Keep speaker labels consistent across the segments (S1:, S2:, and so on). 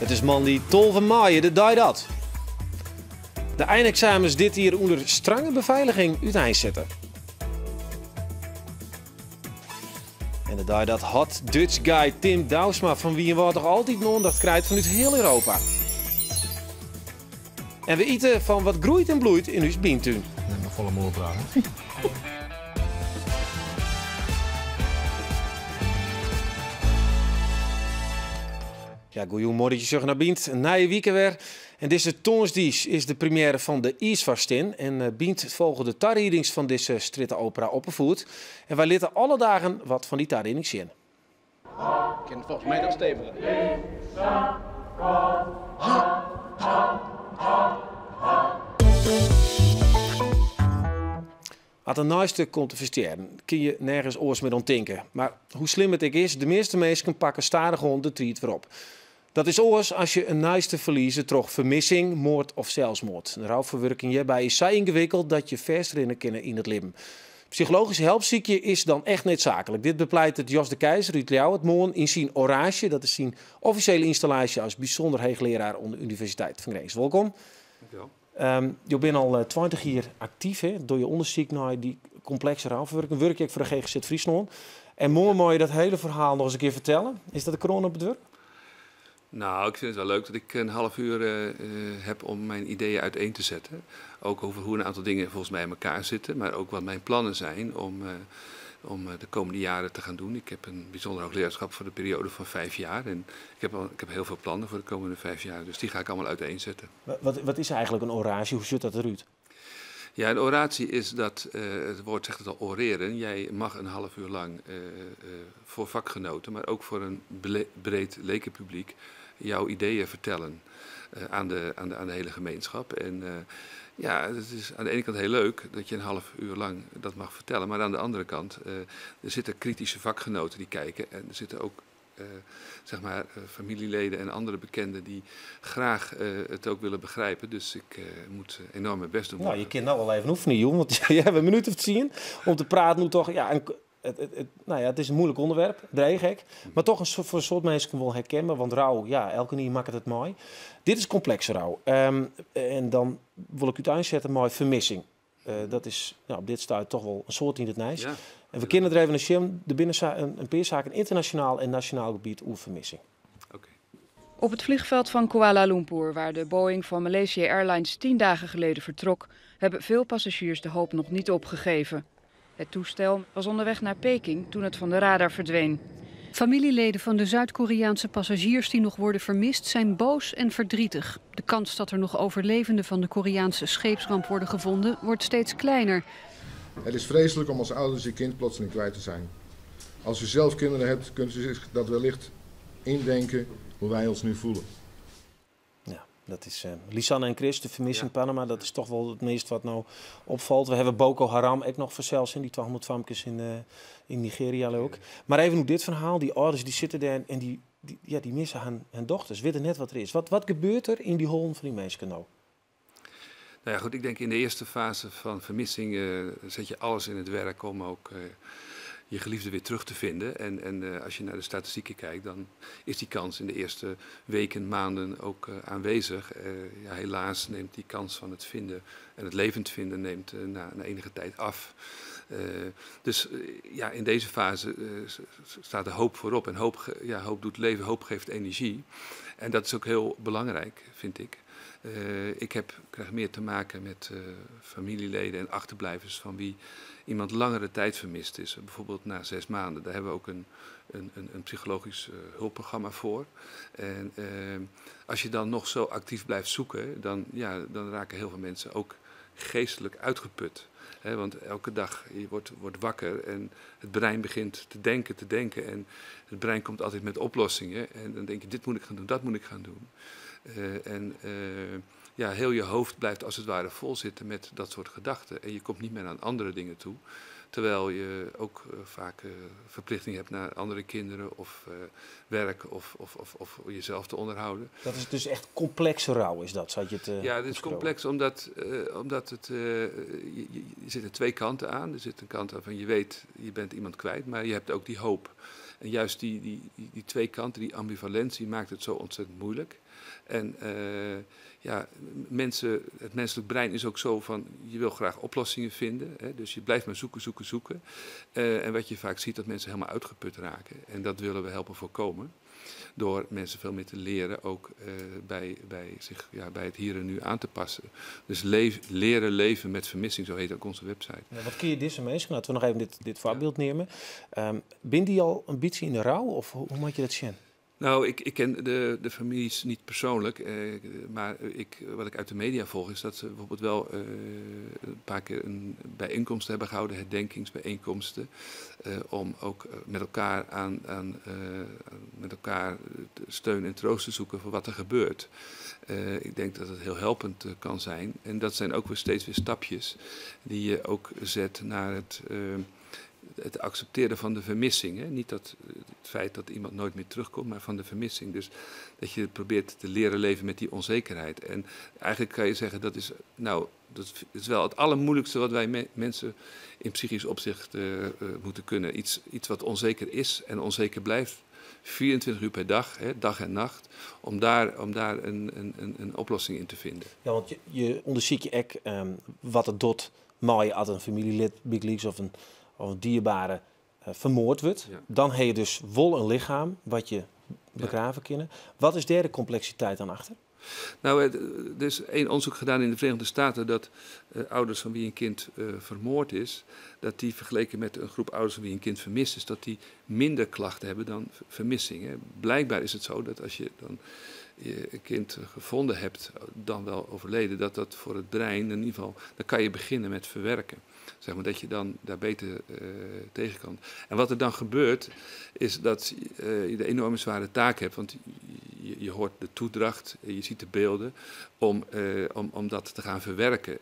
S1: It is moandei 12 maaie, de dei dat de eineksamens dit jier ûnder strange befeiliging úteinsette. En de dei dat hot Dutch guy Tim Douwsma fan Wynjewâld noch altyd oandacht krijt fanút hiel Europa. En we ite fan wat groeit en bloeit yn ús Byntún.
S2: Net mar folle moal praten.
S1: Ja, goeie moai dat je sjogge nei Bynt. In nije wike wer. En dizze tongersdei is de premiêre fan de IIsfoarstin. En eh, Bynt folge de tariedings fan dizze strjitteopera op 'e foet. En wy litte alle dagen wat fan dy tarieding sjen.
S3: Kin folgens my nog steviger.
S1: As in neiste komt te ferstjerren, kin je nergens oars mear oan tinke. Mar hoe slim it ek is, de measte minsken pakke stadichoan de tried wer op. Dat is oars as je in neiste ferlieze troch fermissing, moard of selsmoard. De rouferwurking hjirby is sa yngewikkeld dat je fêstrinne kinne yn it libben. Psychologyske help sykje is dan echt needsaaklik. Dit bepleitet Jos de Keizer út Ljouwert moarn yn syn oraasje. Dat is syn offisjele ynstallaasje as bysûnder heechlearaar oan de Universiteit fan Grins. Wolkom.
S2: Dankjewel.
S1: Jo binne al 20 jier aktyf, hè, dogge je ûndersyk nei dy komplekse rouferwurking. Wurkje ek foar de GGZ Fryslân. En moarn meie je dat hiele ferhaal noch ris in kear fertelle. Is dat de kroan op it wurk?
S2: Nou, ik vind het wel leuk dat ik een half uur heb om mijn ideeën uiteen te zetten. Ook over hoe een aantal dingen volgens mij in elkaar zitten, maar ook wat mijn plannen zijn om de komende jaren te gaan doen. Ik heb een bijzonder hoogleraarschap voor de periode van 5 jaar en ik heb heel veel plannen voor de komende 5 jaar, dus die ga ik allemaal uiteenzetten.
S1: Wat is eigenlijk in oraasje? Hoe sjocht dat derút?
S2: Ja, een oratie is dat, het woord zegt het al, oreren. Jij mag een half uur lang voor vakgenoten, maar ook voor een breed lekenpubliek, jouw ideeën vertellen aan de hele gemeenschap. En ja, het is aan de ene kant heel leuk dat je een half uur lang dat mag vertellen, maar aan de andere kant, er zitten kritische vakgenoten die kijken en er zitten ook zeg maar, familieleden en andere bekenden die graag het ook willen begrijpen. Dus ik moet enorm mijn best doen.
S1: Nou, je kunt nou al even oefenen, joh, want je hebt een minuut of 10 om te praten. Nu toch, ja, nou ja, het is een moeilijk onderwerp, dreech ek. Maar toch een soort, voor een soort mensen wel herkenbaar, want rou, ja, elkenien makket it mei. Dit is complexe rou. En dan wol ik úteinsette mei fermissing. Dat is, nou, op dit stuit toch wol in soad yn it nijs. En we kinne der even nei sjen. Der binne in pear saken ynternasjonaal en nasjonaal gebiet oer fermissing.
S2: Oké.
S4: Op het vliegveld van Kuala Lumpur, waar de Boeing van Malaysia Airlines 10 dagen geleden vertrok, hebben veel passagiers de hoop nog niet opgegeven. Het toestel was onderweg naar Peking toen het van de radar verdween.
S5: Familieleden van de Zuid-Koreaanse passagiers die nog worden vermist zijn boos en verdrietig. De kans dat er nog overlevenden van de Koreaanse scheepsramp worden gevonden wordt steeds kleiner.
S6: Het is vreselijk om als ouders je kind plotseling kwijt te zijn. Als u zelf kinderen hebt, kunt u zich dat wellicht indenken hoe wij ons nu voelen.
S1: Ja, dat is Lisanne en Chris, de vermissing Panama. Dat is toch wel het meest wat nou opfalt. We hawwe Boko Haram ek noch fansels yn die 200 famkes yn Nigeria ook. Mar even oer dit ferhaal. Dy âlders dy sitte dêr en dy, ja, dy misse harren dochters. Witte net wat der is. Wat gebeurt der yn dy hollen fan dy minsken no?
S2: Nou ja, goed, ik denk in de eerste fase van vermissing zet je alles in het werk om ook je geliefde weer terug te vinden. En als je naar de statistieken kijkt, dan is die kans in de eerste weken, maanden ook aanwezig. Ja, helaas neemt die kans van het vinden en het levend vinden neemt na enige tijd af. Dus ja, in deze fase staat de hoop voorop. En hoop, ja, hoop doet leven, hoop geeft energie. En dat is ook heel belangrijk, vind ik. Ik krijg meer te maken met familieleden en achterblijvers van wie iemand langere tijd vermist is. Bijvoorbeeld na 6 maanden. Daar hebben we ook een psychologisch hulpprogramma voor. En als je dan nog zo actief blijft zoeken, dan, ja, dan raken heel veel mensen ook geestelijk uitgeput. Want elke dag, je wordt wakker en het brein begint te denken, te denken. En het brein komt altijd met oplossingen. En dan denk je, dit moet ik gaan doen, dat moet ik gaan doen. En ja, heel je hoofd blijft als het ware vol zitten met dat soort gedachten. En je komt niet meer aan andere dingen toe. Terwijl je ook vaak verplichting hebt naar andere kinderen of werk of jezelf te onderhouden.
S1: Dat is dus echt complexe rouw, is dat? Zat je het,
S2: Ja, het is complex omdat je zit er twee kanten aan. Er zit een kant aan van je weet, je bent iemand kwijt, maar je hebt ook die hoop. En juist die twee kanten, die ambivalentie, maakt het zo ontzettend moeilijk. En ja, mensen, het menselijk brein is ook zo van, je wil graag oplossingen vinden. Hè? Dus je blijft maar zoeken, zoeken, zoeken. En wat je vaak ziet, dat mensen helemaal uitgeput raken. En dat willen we helpen voorkomen. Door mensen veel meer te leren, ook bij, zich, ja, bij het hier en nu aan te passen. Dus leren leven met vermissing, zo heet ook onze website.
S1: Ja, wat kun je deze mensen, laten we nog even dit voorbeeld nemen. Ben die al een beetje in de rouw of hoe moet je dat zien?
S2: Nou, ik ken de families niet persoonlijk, maar wat ik uit de media volg is dat ze bijvoorbeeld wel een paar keer een bijeenkomst hebben gehouden, herdenkingsbijeenkomsten, om ook met elkaar, met elkaar steun en troost te zoeken voor wat er gebeurt. Ik denk dat het heel helpend kan zijn. En dat zijn ook weer steeds weer stapjes die je ook zet naar het accepteren van de vermissing. Hè? Niet het feit dat iemand nooit meer terugkomt, maar van de vermissing. Dus dat je probeert te leren leven met die onzekerheid. En eigenlijk kan je zeggen, dat is, nou, dat is wel het allermoeilijkste wat wij mensen in psychisch opzicht moeten kunnen. Iets wat onzeker is en onzeker blijft, 24 uur per dag, hè, dag en nacht, om daar een oplossing in te vinden.
S1: Ja, want je onderzoekt je ook wat het doet mei als een familielid, bygelyks, of een dierbare vermoord wordt. Dan heb je dus wol een lichaam wat je begraven kunnen. Wat is daar de complexiteit dan achter?
S2: Nou, er is één onderzoek gedaan in de Verenigde Staten dat ouders van wie een kind vermoord is, dat die vergeleken met een groep ouders van wie een kind vermist is, dat die minder klachten hebben dan vermissing. Hè. Blijkbaar is het zo dat als je dan je een kind gevonden hebt, dan wel overleden, dat dat voor het brein in ieder geval, dan kan je beginnen met verwerken. Zeg maar dat je dan daar beter tegen kan. En wat er dan gebeurt, is dat je de enorme zware taak hebt. Want je hoort de toedracht, je ziet de beelden, om dat te gaan verwerken.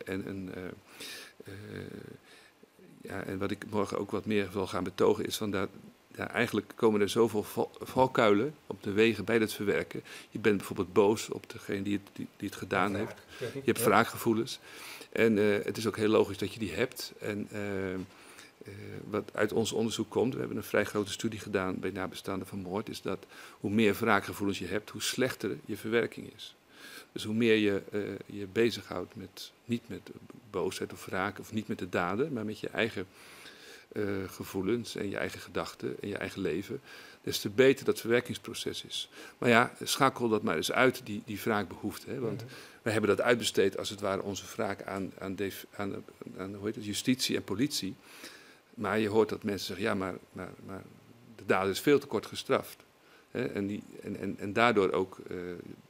S2: Ja, en wat ik morgen ook wat meer wil gaan betogen, is van dat ja, eigenlijk komen er zoveel valkuilen op de wegen bij dat verwerken. Je bent bijvoorbeeld boos op degene die het gedaan heeft. Je hebt wraakgevoelens. En het is ook heel logisch dat je die hebt. En wat uit ons onderzoek komt, we hebben een vrij grote studie gedaan bij nabestaanden van moord, is dat hoe meer wraakgevoelens je hebt, hoe slechter je verwerking is. Dus hoe meer je je bezighoudt met, niet met boosheid of wraak, of niet met de dader, maar met je eigen gevoelens en je eigen gedachten en je eigen leven, des te beter dat verwerkingsproces is. Maar ja, schakel dat maar eens uit, die wraakbehoefte. Hè? Want wij hebben dat uitbesteed, als het ware, onze wraak aan, hoe heet het, justitie en politie. Maar je hoort dat mensen zeggen, ja, maar de dader is veel te kort gestraft. Hè? En daardoor ook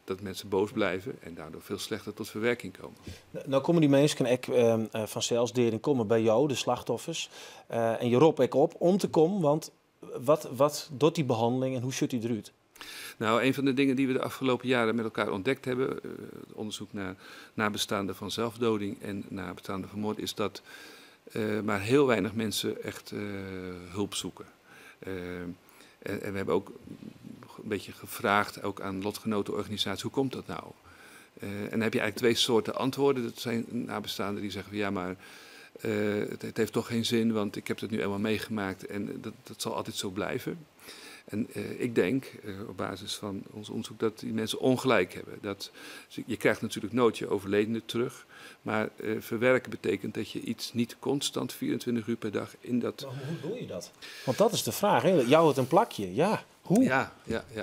S2: dat mensen boos blijven en daardoor veel slechter tot verwerking komen.
S1: Nou komen die mensen ek van zelfsdering komen bij jou, de slachtoffers. En je roept ik op om te komen, want wat doet die behandeling en hoe ziet die eruit?
S2: Nou, een van de dingen die we de afgelopen jaren met elkaar ontdekt hebben, het onderzoek naar nabestaanden van zelfdoding en nabestaanden van moord, is dat maar heel weinig mensen echt hulp zoeken. En we hebben ook een beetje gevraagd, ook aan lotgenotenorganisaties, hoe komt dat nou? En dan heb je eigenlijk twee soorten antwoorden. Dat zijn nabestaanden die zeggen van ja, maar het heeft toch geen zin, want ik heb het nu eenmaal meegemaakt en dat zal altijd zo blijven. En ik denk, op basis van ons onderzoek, dat die mensen ongelijk hebben. Je krijgt natuurlijk nooit je overledene terug, maar verwerken betekent dat je iets niet constant 24 uur per dag in dat...
S1: Maar hoe doe je dat? Want dat is de vraag, hè? Jou het een plakje, ja. Hoe?
S2: Ja.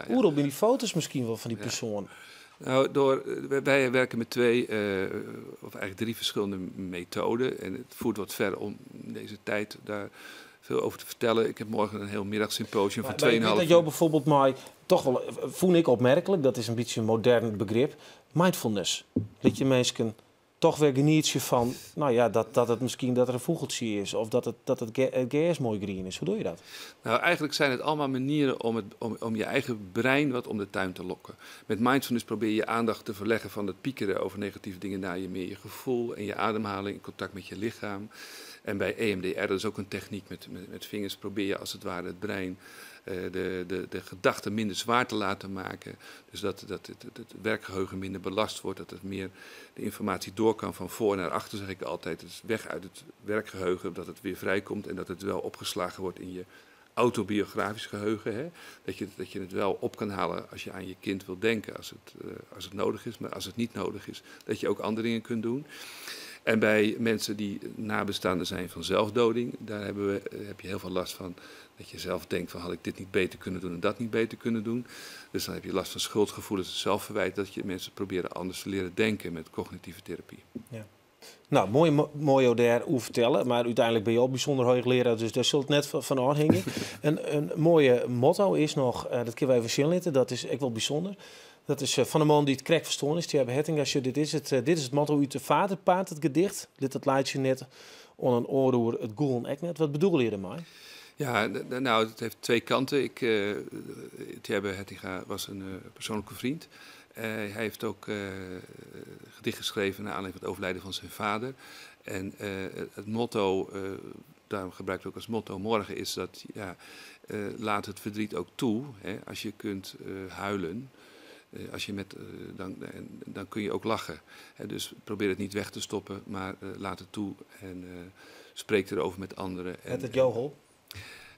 S1: Hoe op in die foto's misschien wel van die persoon?
S2: Nou, wij werken met twee, of eigenlijk drie verschillende methoden. En het voert wat ver om deze tijd daar veel over te vertellen. Ik heb morgen een heel middagsymposium van 2,5
S1: uur. Dat jou bijvoorbeeld mij toch wel, voel ik opmerkelijk, dat is een beetje een modern begrip, mindfulness. Dat je mensen toch weer geniet je van, nou ja, dat het misschien dat er een vogeltje is of dat het gers mooi green is. Hoe doe je dat?
S2: Nou, eigenlijk zijn het allemaal manieren om je eigen brein wat om de tuin te lokken. Met mindfulness probeer je je aandacht te verleggen van het piekeren over negatieve dingen naar je meer je gevoel en je ademhaling in contact met je lichaam. En bij EMDR, dat is ook een techniek met vingers, probeer je als het ware het brein de gedachten minder zwaar te laten maken. Dus dat het werkgeheugen minder belast wordt, dat het meer de informatie door kan van voor naar achter, zeg ik altijd. Dus weg uit het werkgeheugen, dat het weer vrijkomt en dat het wel opgeslagen wordt in je Autobiografisch geheugen. Hè? Dat je het wel op kan halen als je aan je kind wil denken, als het nodig is. Maar als het niet nodig is, dat je ook andere dingen kunt doen. En bij mensen die nabestaanden zijn van zelfdoding, daar heb je heel veel last van. Dat je zelf denkt van had ik dit niet beter kunnen doen en dat niet beter kunnen doen. Dus dan heb je last van schuldgevoelens en zelfverwijt. Dat je mensen proberen anders te leren denken met cognitieve therapie.
S1: Ja. Nou, mooi, mooi daar hoe vertellen. Maar uiteindelijk ben je al bijzonder hoogleraar, dus daar zult het net van aanhangen. Een mooie motto is nog, dat kunnen we even zien. Dat is echt wel bijzonder. Dat is van de man die het krekt verstoorn is, Tjebbe Hettinga. Dit is het motto uit de Faderpaard, het gedicht. Dit het laat je net on een oorroer het goelen ek net. Wat bedoel je ermee?
S2: Ja, nou, het heeft twee kanten. Tjebbe Hettinga was een persoonlijke vriend. Hij heeft ook gedicht geschreven naar aanleiding van het overlijden van zijn vader. En het motto, daarom gebruik ik ook als motto morgen, is dat ja, laat het verdriet ook toe. Hè, als je kunt huilen, als je met, dan kun je ook lachen. Hè, dus probeer het niet weg te stoppen, maar laat het toe en spreek erover met anderen.
S1: Het het jou geholpen?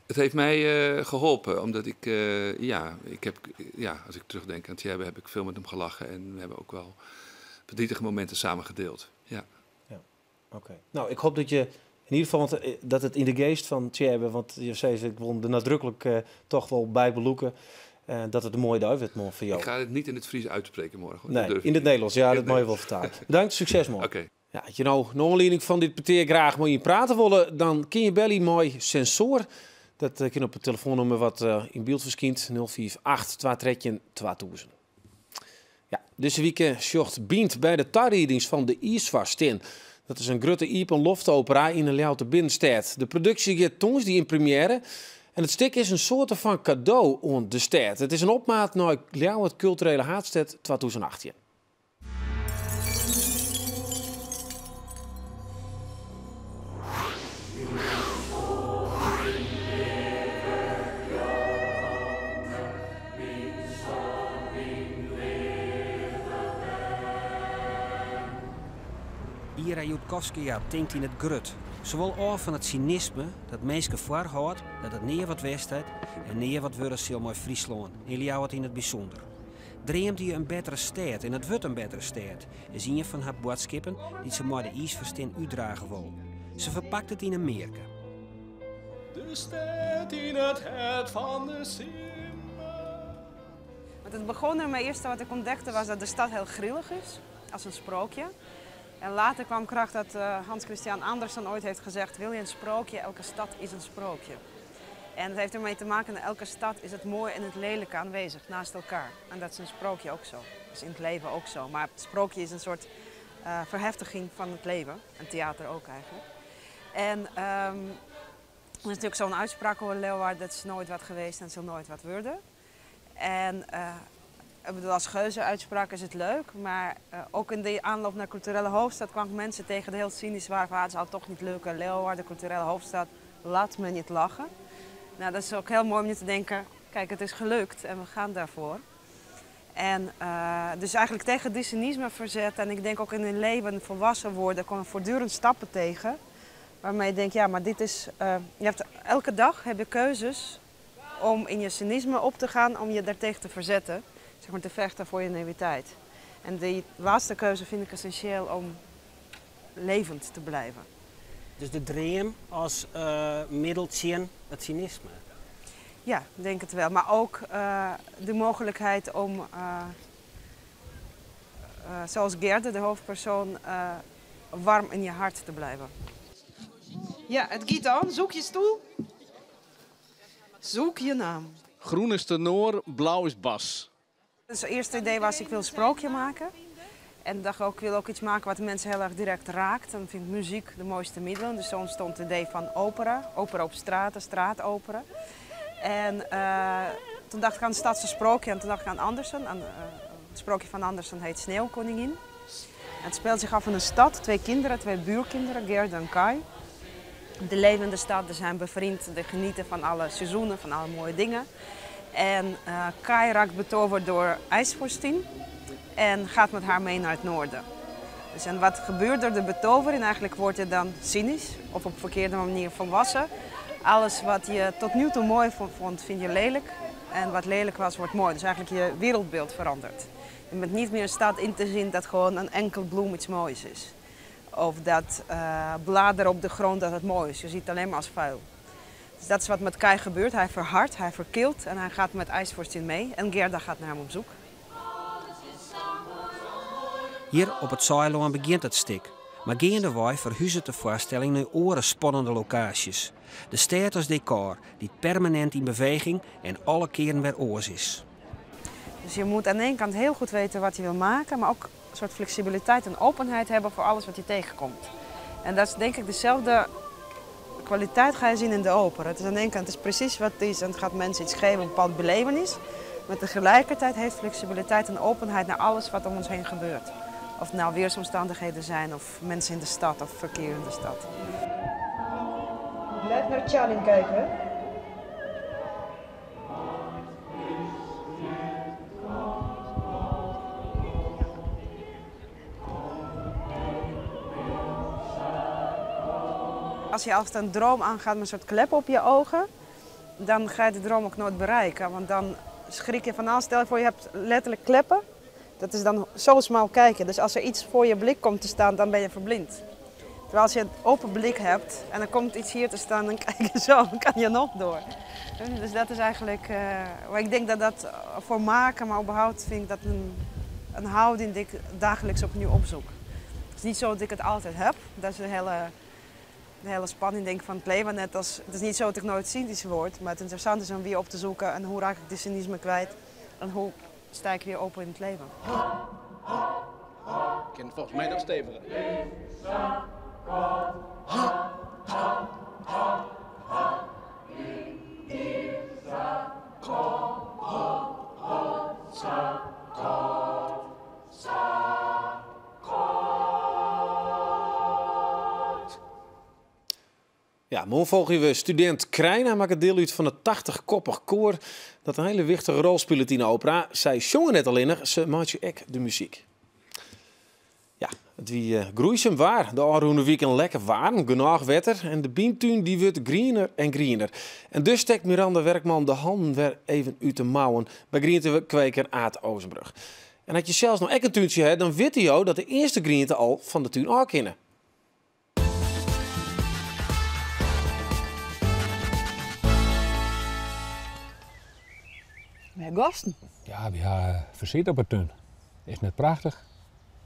S2: Het heeft mij geholpen, omdat ik, ja, ik heb, ja, als ik terugdenk aan Tjebbe, heb ik veel met hem gelachen en we hebben ook wel verdrietige momenten samen gedeeld. Ja.
S1: Ja, oké. Okay. Nou, ik hoop dat je in ieder geval, want, dat het in de geest van Tjebbe, want je zei, ik wil er nadrukkelijk toch wel bij beloeken, dat het een mooie dag werd morgen voor jou.
S2: Ik ga het niet in het Fries uitspreken morgen. Hoor.
S1: Nee, in het Nederlands. Ja, dat mag je wel vertalen. Bedankt, succes morgen.
S2: Oké. Okay.
S1: Ja, als je nou naar aanleiding van dit petear graag mooi praten willen, dan kun je bellen mooi sensor. Dat kan op het telefoonnummer wat in beeld verschijnt, 048 213 2000. Ja, deze week zocht Bient bij de tariedings van de IIsfoarstin. Dat is een grote iepenloftopera in de Ljouwerter binnenstad. De productie gaat tongersdei in première. En het stik is een soort van cadeau aan de stad. Het is een opmaat naar Ljouwert culturele haadstêd 2018.
S7: Ira Judkovskaja tinkt yn it grut. Se wol ôf fan it synisme dat minsken foarhâldt dat it nea wat west hat en nea wat wurde sil mei Fryslân en Ljouwert yn it bysûnder. Dreamt je in bettere stêd en it wurdt in bettere stêd, is ien fan har boadskippen dy't se mei de IIsfoarstin útdrage wol. Se ferpakt it yn in mearke.
S8: De stêd yn it hert fan de simmer.
S9: Want het begon ermee, eerste wat ik ontdekte was dat de stad heel grillig is, als een sprookje. En later kwam kracht dat Hans Christian Andersen ooit heeft gezegd, wil je een sprookje? Elke stad is een sprookje. En het heeft ermee te maken dat elke stad is het mooie en het lelijke aanwezig naast elkaar. En dat is een sprookje ook zo. Dat is in het leven ook zo. Maar het sprookje is een soort verheftiging van het leven. En theater ook eigenlijk. En er is natuurlijk zo'n uitspraak over Leeuwarden, dat is nooit wat geweest en zal nooit wat worden. En als geuze-uitspraak is het leuk, maar ook in de aanloop naar culturele hoofdstad kwam ik mensen tegen die heel cynisch waren van, ah, het zal toch niet lukken, Leeuwarden, culturele hoofdstad, laat me niet lachen. Nou, dat is ook heel mooi om nu te denken, kijk, het is gelukt en we gaan daarvoor. En dus eigenlijk tegen die cynisme verzet en ik denk ook in hun leven volwassen worden, komen voortdurend stappen tegen. Waarmee je denkt, ja, maar dit is, je hebt, elke dag heb je keuzes om in je cynisme op te gaan, om je daartegen te verzetten. Te vechten voor je naïviteit. En die laatste keuze vind ik essentieel om levend te blijven.
S7: Dus de dream als middeltje het cynisme?
S9: Ja, ik denk het wel. Maar ook de mogelijkheid om, zoals Gerde, de hoofdpersoon, warm in je hart te blijven. Ja, het giet aan. Zoek je stoel. Zoek je naam.
S3: Groen is tenor, blauw is bas.
S9: Dus het eerste idee was, ik wil een sprookje maken. En dacht ook, ik wil ook iets maken wat de mensen heel erg direct raakt. En dan vind ik muziek de mooiste middelen. Dus zo ontstond het idee van opera. Opera op straat, straatopera. En toen dacht ik aan het stadse sprookje en toen dacht ik aan Andersen. Aan het sprookje van Andersen heet Sneeuwkoningin. En het speelt zich af in een stad. 2 kinderen, 2 buurkinderen, Gerda en Kai. De levende stad, ze zijn bevriend, ze genieten van alle seizoenen, van alle mooie dingen. En Kai raakt betoverd door IJsvorstin en gaat met haar mee naar het noorden. En wat gebeurt er? De betovering, eigenlijk wordt het dan cynisch of op verkeerde manier volwassen. Alles wat je tot nu toe mooi vond, vind je lelijk. En wat lelijk was, wordt mooi. Dus eigenlijk je wereldbeeld verandert. Je bent niet meer in staat in te zien dat gewoon een enkel bloem iets moois is. Of dat bladeren op de grond dat het mooi is. Je ziet het alleen maar als vuil. Dus dat is wat met Kai gebeurt. Hij verhardt, hij verkilt en hij gaat met IJsvorstin mee. En Gerda gaat naar hem op zoek.
S7: Hjir op it Saailân begjint it stik. Mar geandewei ferhuzet de foarstelling nei oare spannende lokaasjes. De stêd as dekôr, dy't permanint yn beweging en alle kearen wer oars is.
S9: Dus je moet aan de ene kant heel goed weten wat je wil maken, maar ook een soort flexibiliteit en openheid hebben voor alles wat je tegenkomt. En dat is denk ik dezelfde kwaliteit ga je zien in de opera. Het is aan de ene kant het is precies wat het is en het gaat mensen iets geven, een bepaald belevenis. Maar tegelijkertijd heeft flexibiliteit en openheid naar alles wat om ons heen gebeurt. Of het nou weersomstandigheden zijn, of mensen in de stad, of verkeer in de stad. Blijf naar Tjalling kijken, hè? Als je altijd een droom aangaat met een soort klep op je ogen, dan ga je de droom ook nooit bereiken. Want dan schrik je van alles. Stel je voor, je hebt letterlijk kleppen. Dat is dan zo smal kijken. Dus als er iets voor je blik komt te staan, dan ben je verblind. Terwijl als je een open blik hebt en er komt iets hier te staan, dan kijk je zo, dan kan je nog door. Dus dat is eigenlijk, maar ik denk dat dat voor maken, maar überhaupt vind ik dat een houding die ik dagelijks opnieuw opzoek. Het is niet zo dat ik het altijd heb. Dat is de hele spanning denk ik, van het leven. Net als, het is niet zo dat ik nooit cynisch word, maar het interessante is om weer op te zoeken en hoe raak ik de cynisme kwijt en hoe sta ik weer open in het leven.
S3: Ik ken volgens mij nog steviger.
S1: Ja, morgen volgen we student Krijn. Hij maakt het deel uit van het 80-koppig koor dat een hele wichtige rol speelt in de opera. Zij zongen net al in, ze maakt ook de muziek. Ja, het wie groeisem waar. De afgelopen week een lekker warm, genoeg wetter. En de bientuin die wordt greener en greener. En dus steekt Miranda Werkman de handen weer even uit de mouwen bij groentekweker Aad Oosenbrug. En had je zelfs nog echt een tuintje, hè, dan weet je dat de eerste groenten al van de tuin af kunnen.
S10: Met gasten?
S2: Ja, we hebben verziet op het tuin. Is net prachtig.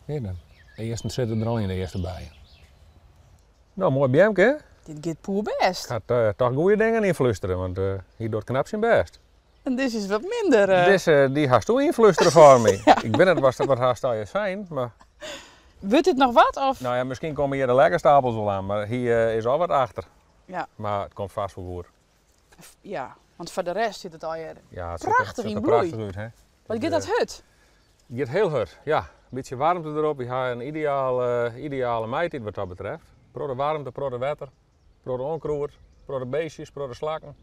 S2: Ja, dan. De eerste zitten er al in de eerste bijen. Nou, mooi Bianca, hè?
S10: Dit gaat poer best.
S2: Gaat toch goede dingen influisteren, want hier doet knap zijn best.
S10: En dit is wat minder.
S2: Deze, die hast u influisteren voor mij.
S10: Ja.
S2: Ik ben het wat haast al je zijn, maar...
S10: Wordt dit nog wat? Of?
S2: Nou ja, misschien komen hier de lekkerstapels wel aan, maar hier is al wat achter.
S10: Ja.
S2: Maar het komt vast wel goed.
S10: Ja, want voor de rest zit het al hier
S2: Ja, het
S10: prachtig
S2: zit er
S10: in bloei.
S2: prachtig uit, hè?
S10: Wat gaat dat hut?
S2: Het gaat heel hard, ja. Een beetje warmte erop. We hebben een ideale meidtijd wat dat betreft. Pro de warmte, pro de wetter, pro de onkruid, pro de beestjes, pro de slakken.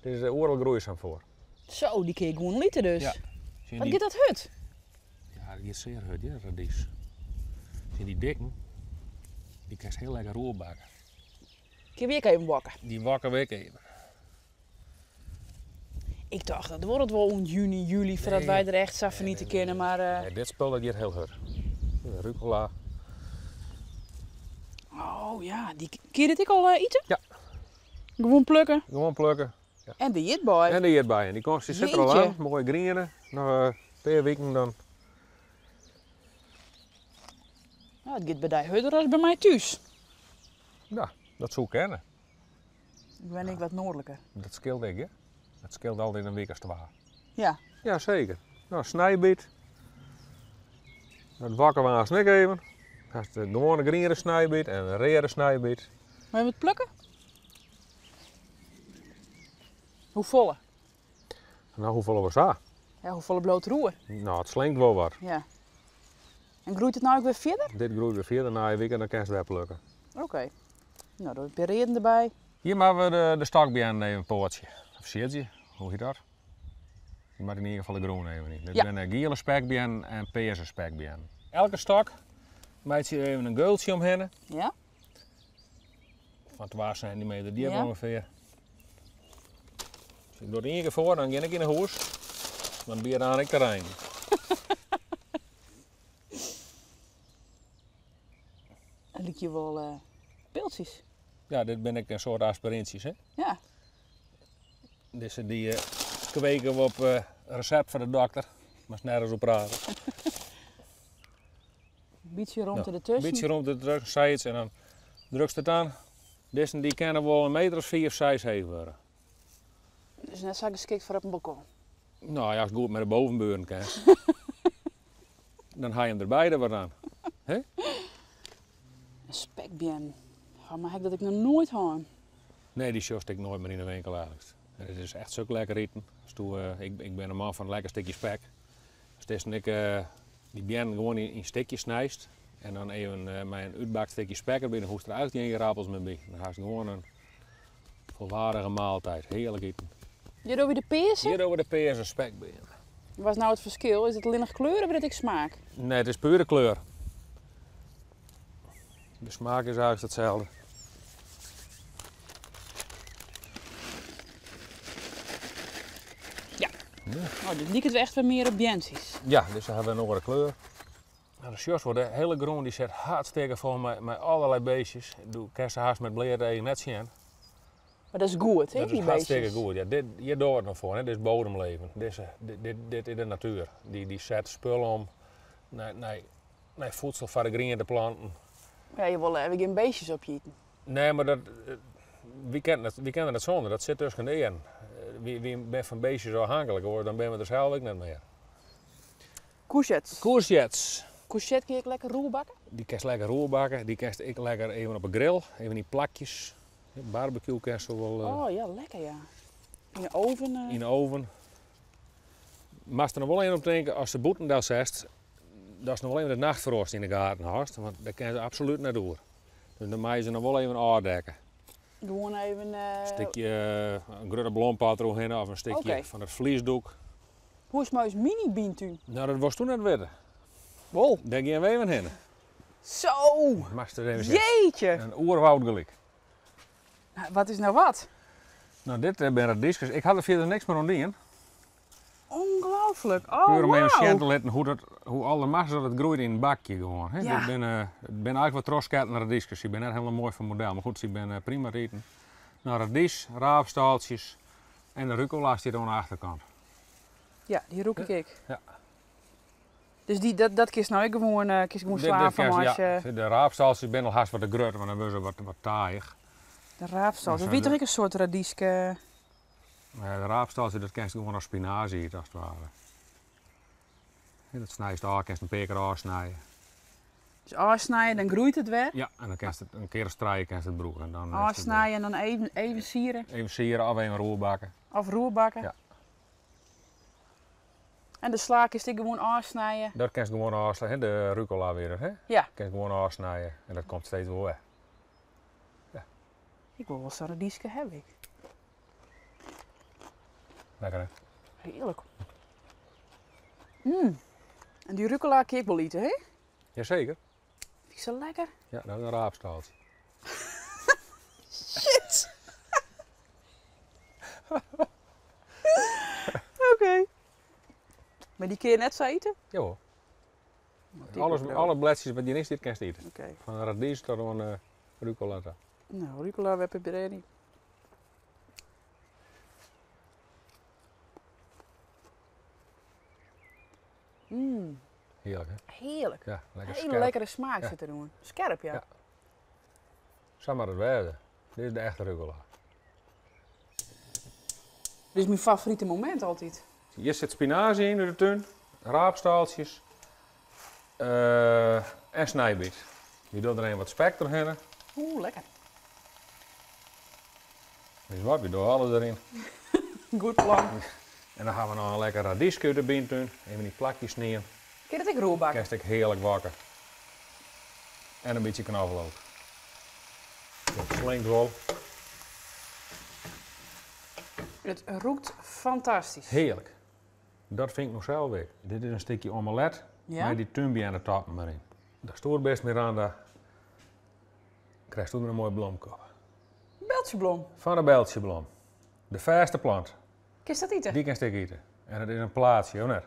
S2: Het is oerlijk groeizaam voor.
S10: Zo, die kun je gewoon liter dus.
S2: Ja. Zie je
S10: Wat
S2: die
S10: gaat dat hut?
S2: Ja, dat gaat zeer hard, ja, radies. Zie je die dikken? Die kan je heel lekker roerbakken.
S10: Kun je weer even wakken?
S2: Die wakken we even.
S10: Ik dacht, dat wordt het wel in juni, juli, voordat
S2: Nee.
S10: wij er echt zo van
S2: Nee,
S10: niet te
S2: nee,
S10: kennen, maar
S2: Nee, dit spul dat gaat heel hard. De rucola.
S10: Oh ja, die kun je dit ook al eten?
S2: Ja.
S10: Gewoon plukken?
S2: Gewoon plukken. Ja.
S10: En de jitboy.
S2: En de jitboy. En die komst, die zit er al
S10: Jeetje.
S2: aan. Mooie groene. Nog een paar weken dan.
S10: Nou, het gaat bij die hudder als bij mij thuis.
S2: Ja, dat zou ik kennen.
S10: Ik ben ik wat noordelijker.
S2: Dat scheelt ik, hè? Dat scheelt altijd een week als twee.
S10: Ja.
S2: Ja, zeker. Nou, snijbiet. Dat wakker we aan snik even. Dat is de gewone groene snijbiet en een rare snijbiet.
S10: Maar je moet plukken? Hoe volle?
S2: Nou, hoe volle was dat?
S10: Ja, hoe volle blote roer?
S2: Nou, het slinkt wel wat.
S10: Ja. En groeit het nou ook weer verder?
S2: Dit groeit weer verder na je week en dan kan je het weer plukken.
S10: Oké. Nou, dan pereren erbij.
S2: Hier maken we de stokbien even een poortje. Of ziertje, hoe heet dat? Die maakt in ieder geval de groen even niet. Dit
S10: Ja.
S2: zijn de gele spekbien en peerse spekbien. Elke stok maak je even een geultje omheen.
S10: Ja.
S2: Van 12 centimeter diep
S10: Ja.
S2: ongeveer.
S11: Ik doch it ien kear foar, dan gean ik yn 'e hûs. Dan bier aan ik te reinen.
S10: Dat lykje wol eh, piltsjes.
S11: Ja, dit binne ek in soart aspiryntsjes, hè?
S10: Ja.
S11: Dizze dy eh, kweken we op eh, resept fan de dokter. Moatst nergens oer prate.
S10: Bytsje romte
S11: Nou,
S10: dertusken.
S11: Bytsje romte dertusken, sayts, en dan drukst it oan. Dizze dy kinne wol in meter as 5, 6 heech wurde.
S10: Dus net sa geskikt foar op in balkon.
S11: Nou ja, ast goed mei de bovenburen kinst, dan ha je him der beide wat oan. Hè?
S10: In spekbean. Oh, mar ha ik dat ek noch noait hân.
S11: Nee, dy sjochst ek noait mear yn de winkel eigentlik. En it is echt sok lekker iten. Ast eh, ik, ik bin in man fan in lekker stikje spek. Ast dizze ek eh, dy beannen gewoan yn stikjes snijst en dan even eh, mei in útbakt stikje spek derby, dan hoechst der eigentlik gjin ierappels mear by. Dan hast gewoan in volwaardige maaltijd. Hearlik iten.
S10: Hjir dogge we de pearse.
S11: Hjir dogge we de pearse spekbean.
S10: Wat is nou it ferskil? Is it allinnich kleur of is it ek smaak?
S11: Nee, it is pure kleur. De smaak is eigentlik itselde.
S10: Ja. Oh, dit liket echt wer mear op beantsjes.
S11: Ja, dus se hawwe in oare kleur. Nou, do sjochst wol, de hiele grûn dy sit hartstikke fol mei allerlei beestjes. Do kinst se hast mei bleate eagen net sjen.
S10: Mar dat is goed, hè,
S11: Dat
S10: dy
S11: is hartstikke
S10: beestjes.
S11: goed. Ja, dit, hjir dogge we it noch foar, hè. Dit is bodemleven. Dizze, dit, dit, dit is de natuer. Dy, dy set spul om nei, nei, nei voedsel foar de grienteplanten.
S10: Ja, je wolle even gjin beestjes opjitten.
S11: Nee, mar dat, wy kinne dat, wy kinne dat sûnder. Dat sit tusken de earen. Wy, wy binne fan beestjes ôfhinklik, oars dan binne we der sels ek net mear.
S10: Courgettes.
S11: Courgettes.
S10: Courgette kin je ek lekker roerbakke?
S11: Dy kinst lekker roerbakke. Dy kinst ek lekker even op 'e grill, even yn plakjes. Barbecue kinst wol.
S10: Oh ja, lekker ja. Yn de oven.
S11: Yn de oven. Moatst der noch wol even om tinke, ast se bûten delsetst, datst noch wol even de nachtfroast yn de gaten hâldst, want dêr kinne se absolút net oer. Dus dan meie se noch wol even ôfdekke.
S10: Gewoan even.
S11: In stikje, in grutte blompat deroerhinne of in stikje
S10: Oké.
S11: fan it fliesdoek.
S10: Hoe is mei ús mini-byntún?
S11: Nou, dat wolsto net witte.
S10: Wol.
S11: Dêr gean we even hinne.
S10: Zo!
S11: Moatst der even sjen.
S10: Jeetje!
S11: In oerwoud gelyk.
S10: Nou, wat is nou wat?
S11: Nou, dit eh, binne radyskes. Ik ha der fierder niks mear oan dien.
S10: Ongelooflijk. Oh,
S11: Puur om even
S10: wauw.
S11: sjen te litten hoe, dat, hoe aldermachtiger dat groeit yn in bakje gewoan. Hè.
S10: Ja.
S11: Dit binne, it binne eigentlik wat trochsketten radyskes. Se binne net hielendal moai fan model, mar goed, se binne eh, prima te iten. Nou, radys, raapstaaltsjes en de rucola stiet oan de achterkant.
S10: Ja, dy rûk ik ek.
S11: Ja.
S10: Dus dy, dat, dat kinst no ek gewoan, eh, kinst gewoan
S11: Dit-
S10: slaan
S11: dit
S10: fan
S11: kinst-
S10: as
S11: ja,
S10: je...
S11: de raapstaaltsjes binne al hast wat te grut, want dan wurde se wat, wat taaiïch.
S10: De raapstaal.
S11: Maar
S10: Dat
S11: zo
S10: wie toch
S11: de-
S10: ek in soart radyske...
S11: Ja, de raapstaaltje, dat kinst gewoan as spinazie ite, as it ware. Ja, dat snijst ôf, kinst in pear kear ôfsnije.
S10: Dus ôfsnije, dan groeit it wer.
S11: Ja, en dan kinst it in kear as trije kinst it brûke. En dan is it
S10: Ôfsnije en dan even, even siere.
S11: Even siere of even roerbakke.
S10: Of roerbakke.
S11: Ja.
S10: En de sla kinst ek gewoan ôfsnije.
S11: Dat kinst gewoan ôfsnije, hè, de rucola wer, hè?
S10: Ja.
S11: Kinst gewoan ôfsnije en dat komt steeds wol wer.
S10: Ik wol wol sa'n radyske hawwe ik.
S11: Lekker hè?
S10: Hearlik. Mm. En dy rucola kin ik wol ite, hè?
S11: Jazeker.
S10: Fyn ik sa lekker.
S11: Ja, dat is in raapstaaltsje.
S10: Shit! Oké. Mar dy kin je net sa ite?
S11: Jawol.
S10: Die
S11: Alles,
S10: ook
S11: alle bledsjes wat hjiryn stiet, kinst ite.
S10: Oké.
S11: Fan de radys tot oan de rucola ta.
S10: Nou, rucola, we pepperoni. Mm,
S11: Hearlik hè?
S10: hearlik.
S11: Ja, lekker
S10: Hiele
S11: skerp.
S10: lekkere smaak
S11: Ja.
S10: sit deroan. Skerp, ja.
S11: Ja. Sa moat it wêze. Dit is de echte rucola.
S10: Dit is myn favorite momint altyd.
S11: Hjir sit spinazie yn út de tún, raapstaaltsjes eh, en snijbyt. Je docht der even wat spek trochhinne.
S10: Oeh, lekker.
S11: Witst wat, we dogge alles deryn.
S10: Goed plan.
S11: En dan ha we noch in lekker radyske út de byntún. Even dy plakjes snije.
S10: Kin dat ek roerbakke?
S11: Kinst ek hearlik bakke. En in bytsje knoflook. Dat slinkt wol.
S10: It rûkt fantastysk.
S11: Hearlik. Dat fyn ik noch sels ek. Dit is in stikje omelet
S10: Ja?
S11: mei dy túnbeannetoppen deryn. Dat stoer best Miranda. Krijst der in moaie blomkop.
S10: Beltsjeblom.
S11: Fan de beltsjeblom. De fêste plant.
S10: Kinst dat ite?
S11: Dy kinst ek ite. En it is in plaatsje, of net?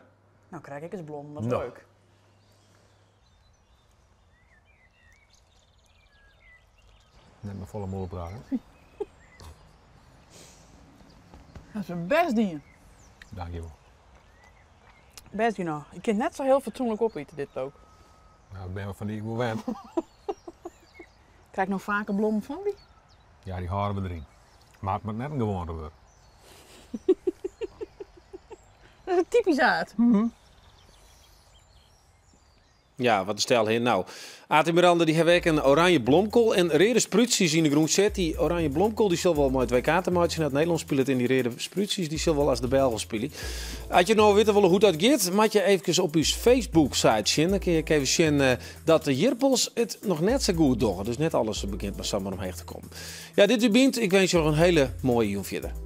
S10: No krij ik ris blommen, wat
S11: No.
S10: leuk.
S11: Net mei folle mûle praten.
S10: Dat is in bêst dien.
S11: Dankjewol.
S10: Bêst genôch. Ik kin net sa hiel fatsoenlik opite, dit ook.
S11: Nou, ik ben wel fan dy wol wend.
S10: Krij ik no faker blommen fan dy?
S11: Ja, dy hâlde we deryn. Mar it moat net in gewoante wurde.
S10: Dat is typysk Aat.
S1: Ja, wat in stel hin. Nou, Aat en Miranda dy hawwe ek in oranje blomkoal en reade sprútsjes yn de grûn set. Dy oranje blomkoal dy sil wol mei it WK te meitsjen hawwe. Nederlân spilet en dy reade sprútsjes dy sil wol as de Belgen spylje. As je no witte wolle hoe't dat giet, moat je eefkes op ús Facebook-site sjen. Dan kin je ek even sjen eh, dat de jirpels it noch net sa goed dogge. Dus net alles begjint mar samar omheech te kommen. Ja, dit wie Bynt. Ik winskje jo noch in hiele moaie jûn fierder.